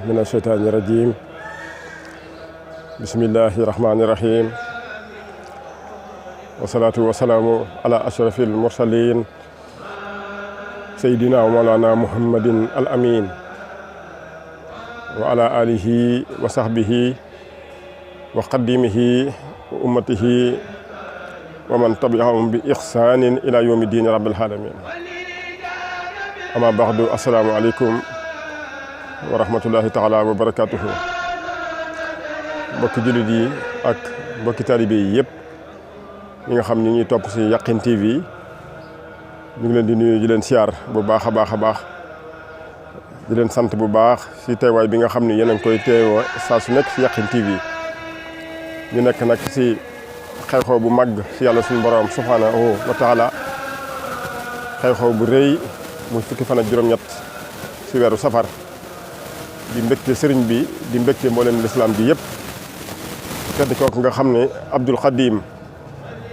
من الشيطان الرجيم بسم الله الرحمن الرحيم والصلاة والسلام على أشرف المرسلين سيدنا ومولانا محمد الأمين وعلى آله وصحبه وقديمه وأمته ومن تبعهم بإحسان إلى يوم الدين رب العالمين. أما بعد السلام عليكم wa rahmatullahi taala wa barakatuhu. mbokki jullit yi ak mbokki taalibe yi yëpp ñi nga xam ni ñuy topp si Yakhine TV ñu ngi leen di nuyu di leen siyaar bu baax a baax a baax di leen sant bu baax si teewaay bi nga xam ni yéen a ngi koy teewoo saa su nekk si Yakhine TV. ñu nekk nag si xew-xew bu màgg si yàlla suñu borom subhanahu wa taala, xew-xew bu rëy muy fukki fan ak juróom-ñett si weeru safar. di mbégte sëriñ bi di mbégte mboolem lislaam bi yëpp tedd kooku nga xam ne Abdul Xadim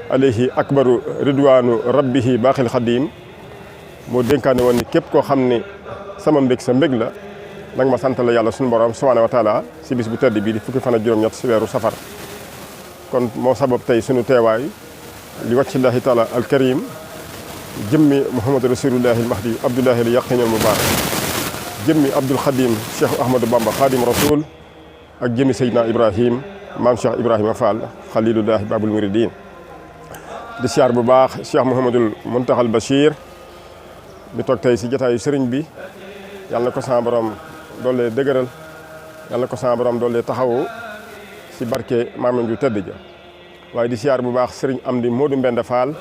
alayhi akbaru ridwaanu rabbihi baaxil xadim moo dénkaane woon ni képp koo xam ne sama mbég sa mbég la nag ma sant la yàlla suñu borom subhaanahu wa taala si bis bu tedd bi di fukki fan ak juróom-ñett si weeru safar. kon moo sabab tey sunu teewaay li wàccillahi taala al karim jëmmi muhammadu rasulullahi al mahdi abdullahi al yaqin al mubarak, jëmmi Abdul Xadim Cheikh Ahmadou Bamba Xadim Rasoul ak jëmmi Seydina Ibrahim maam Cheikh Ibrahima Fall Xalilullahi Babul Muridin. di siyaar bu baax Cheikh Mouhamadul Muntaxal Bachir mi toog tey si jotaayu sëriñ bi, yàlla na ko sama borom doole dëgëral, yàlla na ko sama borom doole taxawu si barke maamam ju tëdd ja. waaye di siyaar bu baax sëriñ Amdi Modou Mbenda Fall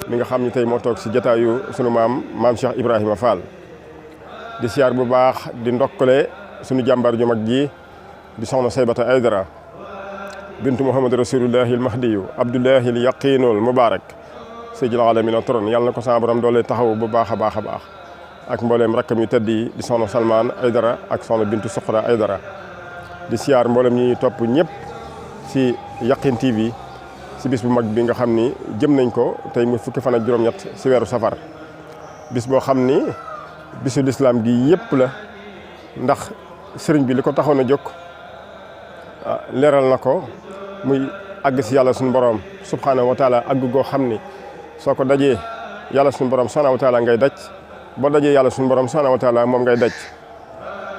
mi nga xam ni tey moo toog si jotaayu sunu maam Cheikh Ibrahima Fall. di siyaar bu baax di ndokkale suñu jàmbaar ju mag ji di soxna Saybata Aydara bintu Muhammad rasulullahi al mahdiyu abdullahi al yaqinul mubarak sayyidil alamin toron, yàlla na ko sama borom doole taxaw bu baax a baax a baax ak mbooleem rakkam yu tedd yi di soxna Salman Aydara ak soxna bintu Suqra Aydara. di siyaar mboolem ñi topp ñëpp si Yakhine TV si bis bu mag bi nga xam ni jëm nañ ko tey muy fukki fan ak juróom-ñett si weeru safar, bis boo xam ni bisu lislaam gi yëpp la, ndax sëriñ bi li ko taxoon a jóg leeral na ko muy àgg si yàlla suñu borom subhanahu wa taala, àgg goo xam ni soo ko dajee yàlla suñu borom subhanahu wa taala ngay daj, boo dajee yàlla suñu borom subhanahu wa taala moom ngay daj.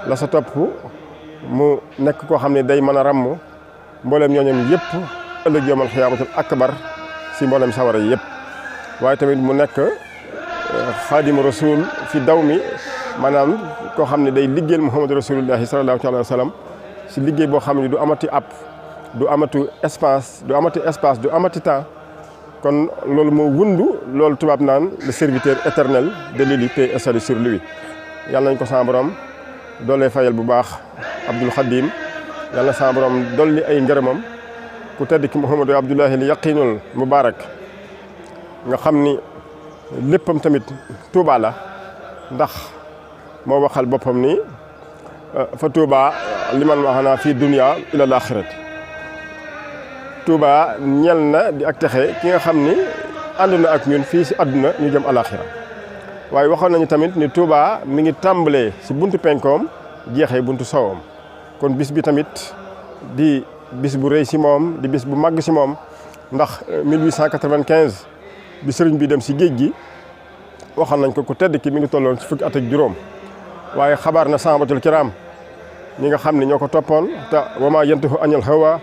la sa topp mu nekk koo xam ne day mën a ràmm mbooleem ñooñam yëpp ëllëg yawmal xiyaamatul akbar si mbooleem sawara yi yëpp. waaye tamit mu nekk xaadimu rasul fi daw mi, maanaam koo xam ne day liggéeyal muhammadu rasulullahi sallallahu alayhi wa sallam si liggéey boo xam ne du amati app, du amati espace, du amati temps. kon loolu moo wundu loolu tubaab naan le serviteur éternel de l'élu, paix et salut sur lui. yàlla nañ ko sama borom doolee fayal bu baax Abdul Xadim, yàlla sama borom dolli ay ngërëmam ku tedd ki muhammadu abdullahi al yaqinul mubarak nga xam ni léppam tamit Touba la, ndax moo waxal boppam ni fa Touba liman waxana fii dunya ila laaxirati. Touba ñel na di ak texe ki nga xam ni ànd na ak ñun fii si àdduna ñu jëm alaxira. waaye waxoon nañu tamit ni Touba mi ngi tàmbalee si buntu penkoom jeexee buntu sowam. kon bis bi tamit di bis bu rëy si moom, di bis bu màgg si moom, ndax 1895 bi sëriñ bi dem si géej gi waxal nañ ko ku tedd ki mi ngi tolloon si fukki at ak juróom. waaye xabaar na sahabatul kiram ñi nga xam ne ñoo ko toppoon te wama yantahu anil hawa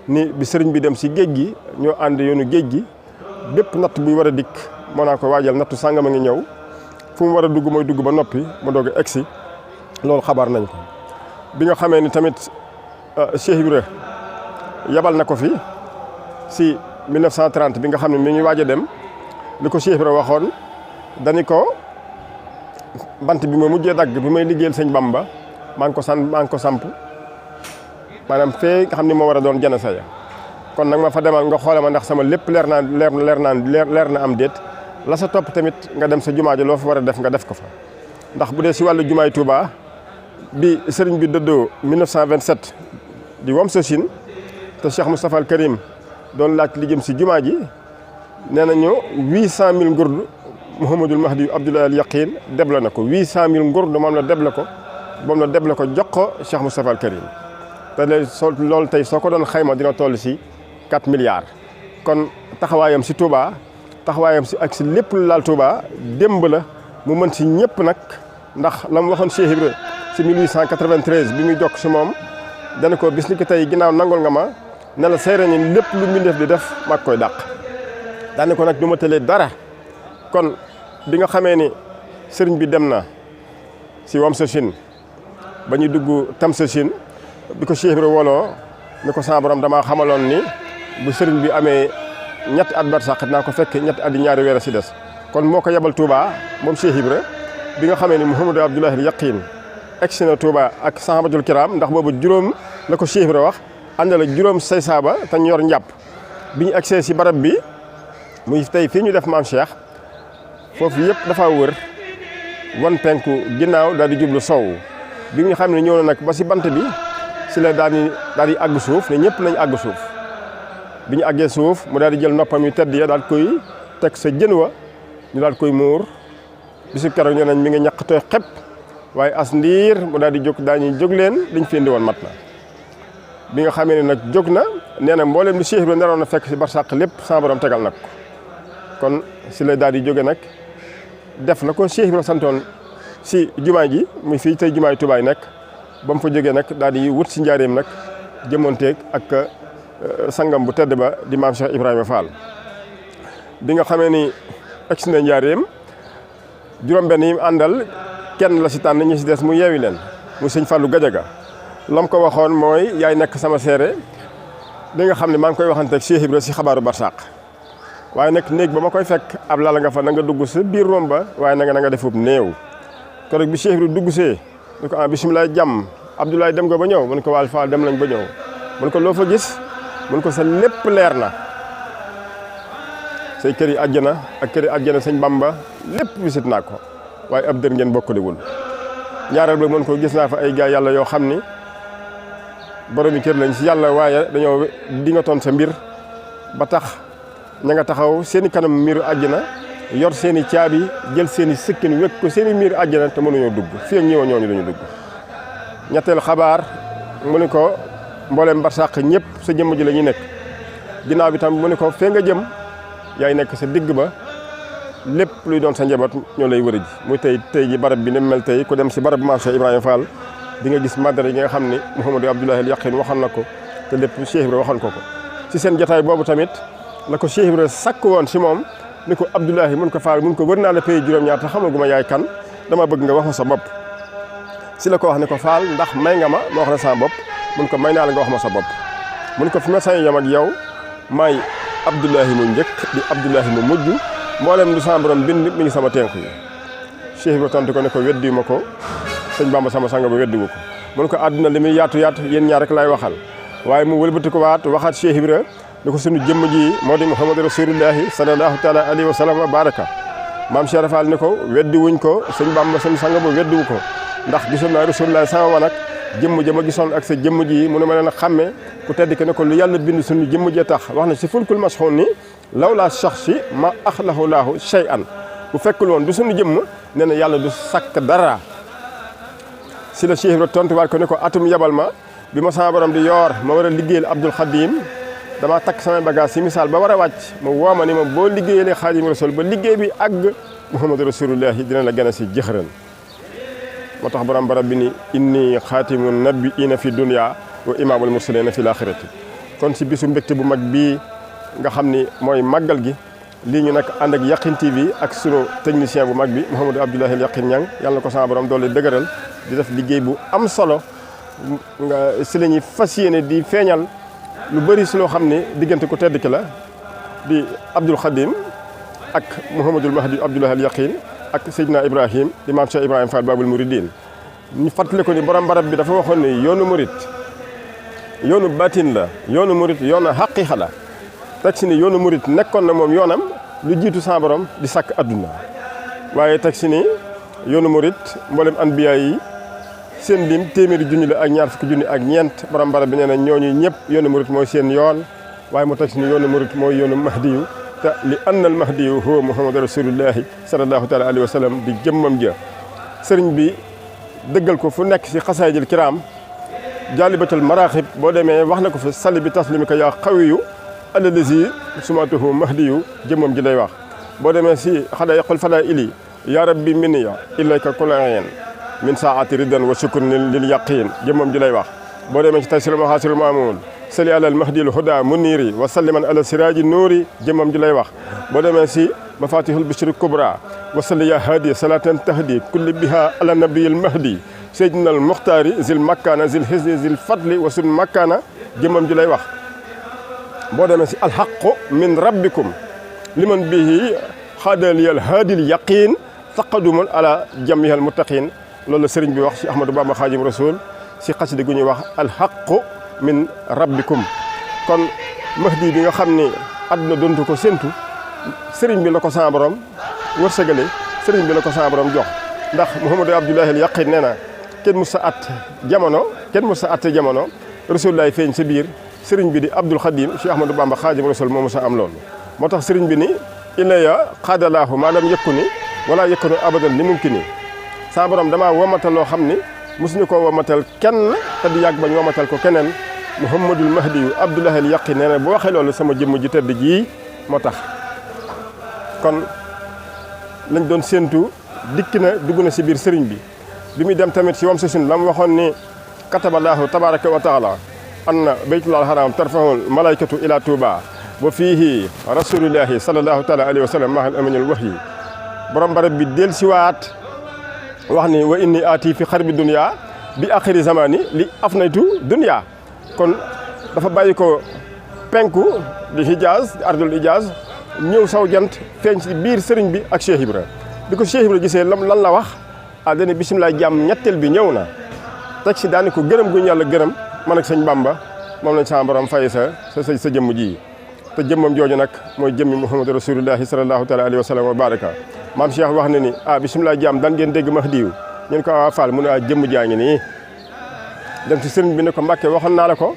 ni bi sëriñ bi dem si géej gi ñoo ànd yoonu géej gi bépp natt buy war a dikk moo naa ko waajal nattu sàngam a ngi ñëw fu mu war a dugg mooy dugg ba noppi mu doog a egsi loolu xabaar nañ ko. bi nga xamee ni tamit Cheikh Ibra yabal na ko fi si 1930 bi nga xam ne mi ngi waaj a dem li ko Cheikh Ibra waxoon dani ko bant bi ma mujjee dagg bi may liggéeyal sëñ Bamba maa ngi ko samp maanaam fee nga xam ne moo war a doon jana saya kon nag ma fa demal nga xoole ma ndax sama lépp leer na am déet la sa topp tamit nga dem sa jumaa ji loo fa war a def nga def ko fa ndax bu dee si wàllu jumaay Touba bi sëriñ bi dëddoo 1927 di wam sa Chine te Cheikh Moustapha al Karim doon laaj li jëm si jumaa ji nee nañu 800 000 ngurd Mouhamadul Mahdi Abdoulaye al Yaqin deble na ko 800 000 ngurd moom la deble ko jox ko Cheikh Moustapha al Karim te loolu tey soo ko doon xayma dina toll si 4 milliards. kon taxawaayam si Touba taxawaayam si ak si lépp lu laal Touba démb la mu mën si ñëpp nag ndax la mu waxoon Cheikh Ibra si 1893 bi muy jokk si moom dana ko bis ni ko tey ginnaaw nangol nga ma ne la seere ni lépp lu mbindeef di def mag koy dàq. daane ko nag du ma tëlee dara kon bi nga xamee ni sëriñ bi dem na si wam sa Chine ba ñuy dugg tam sa Chine bi ko Cheikh Ibra woloo ni ko sama borom damaa xamaloon ni bu sëriñ bi amee ñetti at barsàq naa ko fekk ñetti at yi ñaari weer a si des kon moo ko yebal Touba moom Cheikh Ibra bi nga xamee ni Mouhamadou Abdoulaye al Yaqin egsi na Touba ak sahabatul kiram ndax boobu juróom la ko Cheikh Ibra wax àndal ak juróom say saaba te ñu yor njàpp bi ñu egsee si barab bi muy tey fii ñu def maam Cheikh foofu yëpp dafa wër wan penku ginnaaw daal di jublu sow bi nga xam ne ñëw na nag ba si bant bi si la daal di àgg suuf ne ñëpp nañ àgg suuf bi ñu àggee suuf mu daal di jël noppam yu tedd ya daal koy teg sa jën wa ñu daal koy muur bisu keroog ñoo nañ mi ngi ñaq tooy xepp waaye as ndiir mu daal di jóg daañuy jóg leen liñ fi indi woon mat na bi nga xamee ne nag jóg na nee na mbooleem li Cheikh Ibra naroon na fekk si barsàq lépp sama borom tegal nag kon si la daal di jóge nag def la ko Cheikh Ibra santoon si jumaa ji muy fii tey jumaay Tuubaa nekk ba mu fa jógee nag daal di wut si njaareem nag jëmonteeg ak sangam bu tedd ba di maam Cheikh Ibrahima Fall bi nga xamee ni egsi na njaareem juróom-benn yi àndal kenn la si tànn ñi si des mu yeewi leen mu sëñ Fallou Gadiaga lam ko waxoon mooy yaay nekk sama seere li nga xam ne maa ngi koy waxanteeg Cheikh Ibra si xabaaru barsàq waaye nag néeg ba ma koy fekk ab lal nga fa na nga dugg sa biir room ba waaye na nga defub néew keroog bi Cheikh Ibra dugg see ni ko bisimilah jàmm Abdoulaye dem nga ba ñëw mun ko Waal Fall dem nañ ba ñëw mun ko loo fa gis mun ko sa lépp leer na say kër yi àjjana ak kër yi àjjana sëñ Bamba lépp wisit naa ko waaye ab dër ngeen bokkaliwul ñaareel ba mën ko gis naa fa ay gaay yàlla yoo xam ni boromi kër lañ si yàlla waaye dañoo di nga toon sa mbir ba tax ña nga taxaw seen i kanam miiru àjjana yor seen i caabi jël seen i sikkin wekk ko seen i miiru àjjana te mënuñoo dugg fii ak ñëwoon ñooñu dañu dugg ñetteelu xabaar mu ni ko mbooleem barsàq ñëpp sa jëmm ji la ñuy nekk ginnaaw bi tam mu ni ko fee nga jëm yaay nekk sa digg ba lépp luy doon sa njaboot ñoo lay wër ji muy tey ji barab bi ni mel tey ku dem si barab maam Cheikh Ibrahima Fall di nga gis mandar yi nga xam ne Mouhamadou Abdoulaye al Yaqin waxoon na ko te lépp Cheikh Ibra waxoon ko si seen jotaay boobu tamit la ko Cheikh Ibra sakk woon si moom ni ko Abdoulaye mun ko Fall mun ko wër naa la pays juróom-ñaar te xamaguma yaay kan dama bëgg nga wax ma sa bopp si la ko wax ne ko Fall ndax may nga ma wax la sa bopp mun ko may naa la nga wax ma sa bopp mun ko fi ma sañ yam ak yow maay Abdoulaye mu njëkk di Abdoulaye mu mujj mboolem lu sama borom bind mi ngi sama tenk yi Cheikh Ibra tontu ko ne ko weddi ma ko sëñ Bamba sama sang ba weddiwu ko mun ko àdduna li muy yaatu yéen ñaar rek laay waxal waaye mu wëlbati ko waxaat Cheikh Ibra ni ko sunu jëmm ji moo di Muhammadu Rasulullahi sallallahu taala alayhi wa sallam wa baraka maam Cheikh Rafal ni ko weddi wuñ ko sëñ Bamba sunu sang ba weddiwu ko ndax gisoon naa Rasulullahi sama wa nag jëmm ja ma gisoon ak sa jëmm ji mu ne ma leen a xàmme ku tedd ki ne ko lu yàlla bind sunu jëmm jee tax wax na si fulkul masxoon ni law laa shaxsi ma axlahu laahu shay'an bu fekkul woon du sunu jëmm nee na yàlla du sakk dara si la Cheikh Ibra tontuwaat ko ne ko atum yabal ma bi ma sama borom di yoor ma war a liggéeyal Abdul Xadim damaa takk samay bagage si misaal ba war a wàcc mu woo ma ni ma boo liggéeyalee Xaadim Rasul ba liggéey bi àgg Muhammadu Rasulullahi dina la gën a si jëxëran moo tax borom barab bi ni inni xaatimu nabiyina fi dunya wa imaamul mursalina fi laaxirati kon si bisu mbégte bu mag bii nga xam ni mooy màggal gi lii ñu nag ànd ak Yakhine TV ak sunu technicien bu mag bi Mouhamadou Abdoulahi Yakhine Niang yàlla na ko sama borom doole dëgëral di def liggéey bu am solo nga si la ñuy fas yéene di feeñal lu bëri si loo xam ne diggante ko tedd ki la di Abdoul Khadim ak Mouhamadul Mahdi Abdoulahi Yakhine ak Seydina Ibrahim di maam Cheikh Ibrahima Fall Babul Mouridine ñu fàttali ko ni borom barab bi dafa waxoon ni yoonu murit yoonu batin la yoonu murit yoonu haqiqa la teg si ni yoonu murit nekkoon na moom yoonam lu jiitu sa borom di sàkk adduna waaye teg si ni yoonu murit mboolem anbiya yi seen lim téeméeri junni la ak ñaar fukki junni ak ñeent borom barab bi nee na ñooñu ñëpp yoonu murit mooy seen yoon waaye mu teg si ni yoonu murit mooy yoonu mahdiyu te li anna al mahdiyu huwa muhammadu rasulullahi sallallahu taala alayhi wa sallam di jëmmam ja sëriñ bi dëggal ko fu nekk si xasaayidil kiraam jaalibatul maraaxib boo demee wax na ko fi sali bi taslimika yaa xawiyu alalazi sumatuhu mahdiyu jëmmam ji lay wax boo demee si xada yaqul fada ili ya rabbi minniya ilayka kulayen min saati ridan wa shukrin lil yaqin jëmmam ji lay wax boo demee si taysir mahasirul mamoun sali alal mahdiyul huda muniri wa salliman ala siraji nuuri jëmmam ji lay wax boo demee si mafatihul bishri kubra wa salli ya hadi salatan tahdi kulli biha ala nabiyil mahdi seydina al muxtaari zil makkaana zil hisni zil fadli wa sun makkaana jëmmam ji lay wax boo demee si alxaqu min rabbikum liman bihi xaadaliyal haadil yaqin taqadumun ala jamihal muttaqin loolu la sëriñ bi wax si Ahmadou Bamba Xaadim Rasul si xasida gu ñuy wax alxaqu min rabbikum kon mahdi bi nga xam ni àdduna doontu ko séntu sëriñ bi la ko sama borom wërsëgale sëriñ bi la ko sama borom jox ndax Mouhamadou Abdoulahi Yakhine nee na kenn mës sa at jamono Rasulullaay feeñ sa biir sëriñ bi di Abdoul Khadim Cheikh Ahmadou Bamba Khadim Rasul moo mës a am loolu moo tax sëriñ bi ni ilaya xaadalaahu maanaam yëkku ni wala yëkkunu abadan li mumkin ni sama borom damaa womatal loo xam ni mosuñu koo womatal kenn te di yàgg bañ womatal ko keneen Mouhamadul Mahdi yu Abdoulahi Yakhine nee na bu waxee loolu sama jëmm ji tëdd jii moo tax kon lañ doon séentu dikk na dugg na si biir sëriñ bi bi muy dem tamit si wam sasun la mu waxoon ni kataballahu tabaraka wa taala anna baytullahil haram tarfahul malaykatu ila touba wa fiihi rasulillahi sallallahu taala alayhi wa sallam mahal aminul wahyi borom barab bi del siwaat wax ni wa inni aati fi xarbi dunya bi axiri zamani li afnaytu dunya kon dafa bàyyi ko penku di Hijaz di ardul Hijaz ñëw saw jant feeñ si biir sëriñ bi ak Cheikh Ibra bi ko Cheikh Ibra gisee lan la wax dane bisimilah jàmm ñetteel bi ñëw na teg si daani ko gërëm guñu yàlla gërëm man ak sëñ Bamba moom lañ sama borom fay sa jëmm ji te jëmmam jooju nag mooy jëmmi Muhammadu Rasulullahi sallallahu taala alayhi wa sallam wa baraka maam Cheikh wax na ni bisimilah jàmm dan ngeen dégg Mahdiyu ñun ko Fall mu ne jëmm jaa ngi nii dem si sëriñ bi ne ko Mbàkke waxoon naa la ko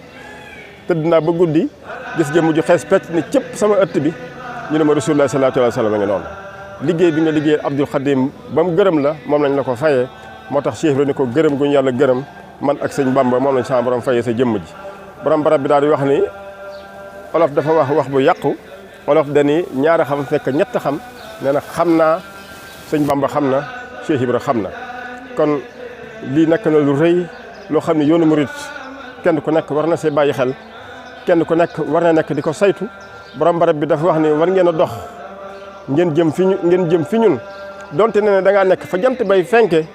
tëdd naa ba guddi gis jëmm ju xees pecc ni cëpp sama ëtt bi ñu ne ma Rasulullahi sallallahu alayhi wa sallam a ngi noonu liggéey bi nga liggéey Abdoul Khadim ba mu gërëm la moom lañ la ko fayee moo tax Cheikh Ibra ni ko gërëm guñu yàlla gërëm man ak sëñ Bamba moom lañ sama borom fayee sa jëmm ji borom barab bi daal di wax ni olof dafa wax bu yàqu olof dani ñaari xam fekk ñett xam nee na xam naa sëñ Bamba xam na Cheikh Ibra xam na kon lii nekk na lu rëy loo xam ne yoonu murit kenn ku nekk war na see bàyyi xel kenn ku nekk war na nekk di ko saytu borom barab bi dafa wax ni war ngeen a dox ngeen jëm fi ñun donte nee na da ngaa nekk fa jant bay fenke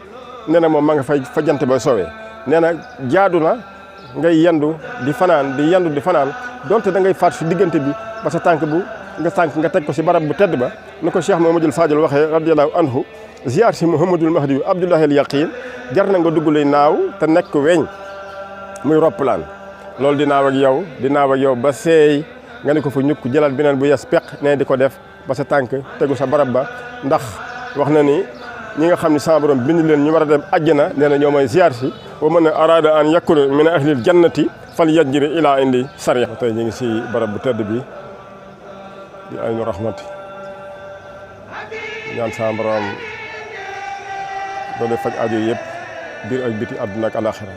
nee na moom ma nga fa jant bay soowee nee na jaadu na ngay yendu di fanaan donte da ngay faat si diggante bi ba sa tànk nga teg ko si barab bu tedd ba ni ko Cheikh Mouhamadoul Fadil waxee radiyallahu anhu ziar si Mouhamadul Mahdi Abdoulahi Yakhine jar na nga dugg lay naaw te nekk weñ muy roppalaan loolu di naaw ak yow ba seey nga ne ko fa ñukk jëlaat beneen bu yes peq ne di ko def ba sa tànk tegu sa barab ba ndax wax na ni ñi nga xam ne sama borom bind leen ñu war a dem àjjana nee na ñoo may ziar si wa man arada an yakuna min ahlil jannati fal yajri ila indi sariya tey ñu ngi si barab bu tedd bi di aynu rahmati ñaan sama borom doole faj aajo yëpp biir ak biti àdduna ak alaxira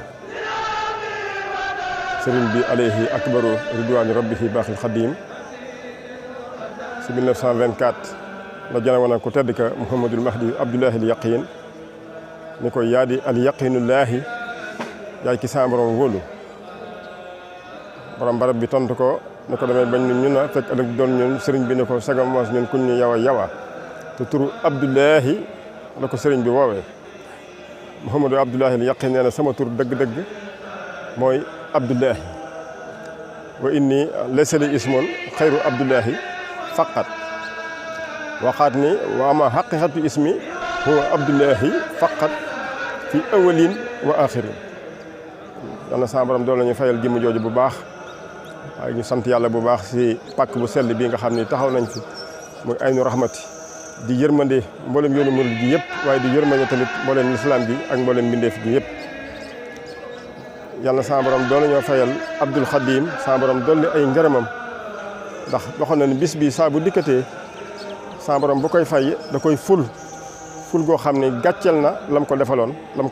sëriñ bi alayhi akbaru ridwaani rabbihi baaxil xadim si 1924 la jana woon ku tedd ka Mouhamadul Mahdi Abdoulahi Yakhine ni ko yaa di al yaqinullaahi yaay ki sa borom wóolu borom barab bi tontu ko ne ko damay bañ ñun na fekk ëllëg doon ñun sëriñ bi ne ko sagam moos ñun kuñ ñu yawa te turu Abdullahi la ko sëriñ bi woowee Mouhamadou Abdullahi al Yaqin nee na sama tur dëgg-dëgg mooy Abdullahi wa inni laysa li ismun xayru Abdullahi faqat waxaat ni wa ama haqiqatu ismi huwa Abdullahi faqat fi awalin wa axirin yal na sama borom doon lañu fayal jëmm jooju bu baax waaye ñu sant yàlla bu baax si pàkk bu sell bii nga xam ni taxaw nañ fi muy aynu rahmati di yërmande mboolem yoonu murid gi yëpp waaye di yërmande tamit mboolem lislaam gi ak mboolem mbindeef gi yëpp yàlla sama borom doon nañoo fayal Abdul Xadim sama borom dolli ay ngërëmam ndax waxoon na ni bis bi saa bu dikkatee sama borom bu koy fay da koy ful goo xam ni gàcceel na lam ko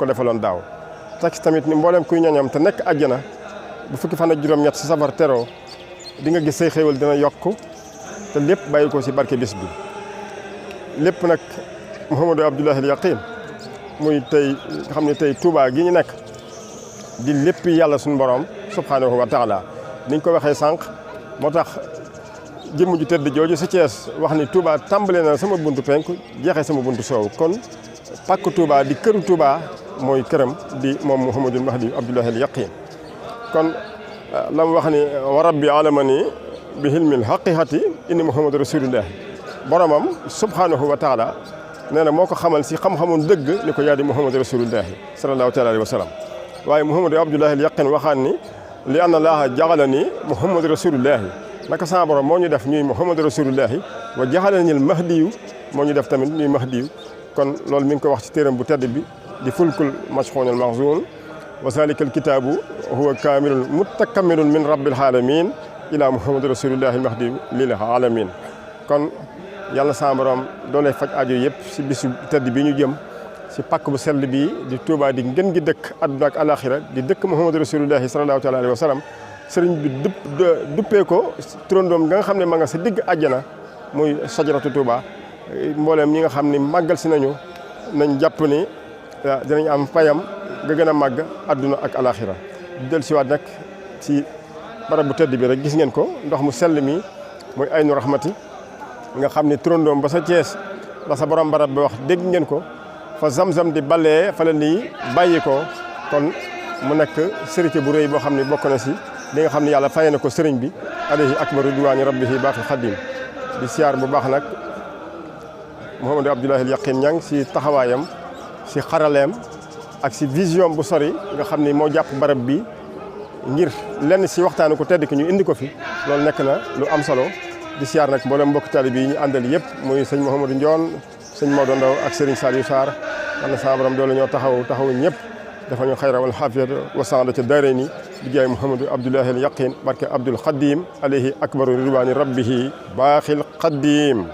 defaloon daaw tax tamit ni mboolem kuy ñoñam te nekk àjjana bu fukki fan ak juróom-ñett si safar teroo di nga gis say xéewal dina yokk te lépp bàyyi ko si barke bis bi lépp nag Mouhamadou Abdullahi al Yaqin muy tey nga xam ne tey Touba gi ñu nekk di lépp yàlla suñu borom subhanahu wa taala niñ ko waxee sànq moo tax jëmm ju tëdd jooju si Thiès wax ni Touba tàmbale na sama buntu penku jeexee sama buntu soow kon pàkk Touba di këru Touba mooy këram di moom Mouhamadou Mahdi Abdullahi al Yaqin kon la mu wax ni wa rabbi alamani bi hilmil haqiqati inni Mouhamadou rasulullahi boromam subhanahu wa taala nee na moo ko xamal si xam-xamun dëgg ni ko yaa di Mouhamadou rasulullahi sallallahu taala alayhi wa sallam waaye Mouhamadou Abdullahi al Yaqin waxaan ni li anna laaha jaxalani Mouhamadou rasulullahi naka sama borom moo ñu def ñuy Mouhamadou rasulullahi wa jaxalani al mahdiyu moo ñu def tamit ñuy mahdiyu kon loolu mi ngi ko wax ci téeram bu tedd bi di fulkul mashxuun al maxzuun wa zalika al kitaabu huwa kaamilun mutakamilun min rabbil alamin ila Mouhamadou rasulullahi al mahdiyu lil alamin kon yàlla sama borom doolee faj aajo yëpp si bisu tedd bi ñu jëm si pàkk bu sell bii di Touba di ngën gi dëkk àdduna ak alaxira di dëkk Mouhamadou rasulullahi sallallahu taala alayhi wa sallam sëriñ bi duppee ko turandoom nga xam ne ma nga sa digg àjjana muy sajaratu Touba mbooleem ñi nga xam ni màggal si nañu nañ jàpp ni dinañ am payam nga gën a màgg àdduna ak alaxira del siwaat nag si barab bu tedd bi rek gis ngeen ko ndox mu sell mi muy aynu rahmati nga xam ni turandoom ba sa Thiès ba sa borom barab bi wax dégg ngeen ko fa zam-zam di balee fa la nii bàyyi ko kon mu nekk sërite bu rëy boo xam ne bokk na si li nga xam ne yàlla fayee na ko sëriñ bi alayhi akbaru ridwaani rabbihi baaxil xadim di siyaar bu baax nag Mouhamadou Abdullahi al Yaqin ñang si taxawaayam si xaraleem ak si vision bu sori nga xam ni moo jàpp barab bi ngir lenn si waxtaanu ko tedd ki ñu indi ko fi loolu nekk na lu am solo di siyaar nag mboolem mbokk taalibe yi ñu àndal yëpp muy sëñ Mouhamadou Ndione sëñ Maodo Ndaw ak Serigne Saliou Sarr am na sama borom doole ñoo taxaw ñëpp dafa ñu xayra wal xaafiyata wa saada ca daare ni di jaay Mouhamadou Abdullahi al Yaqin barke Abdul Xadim alayhi akbaru ridwaani rabbihi baaxil Xadim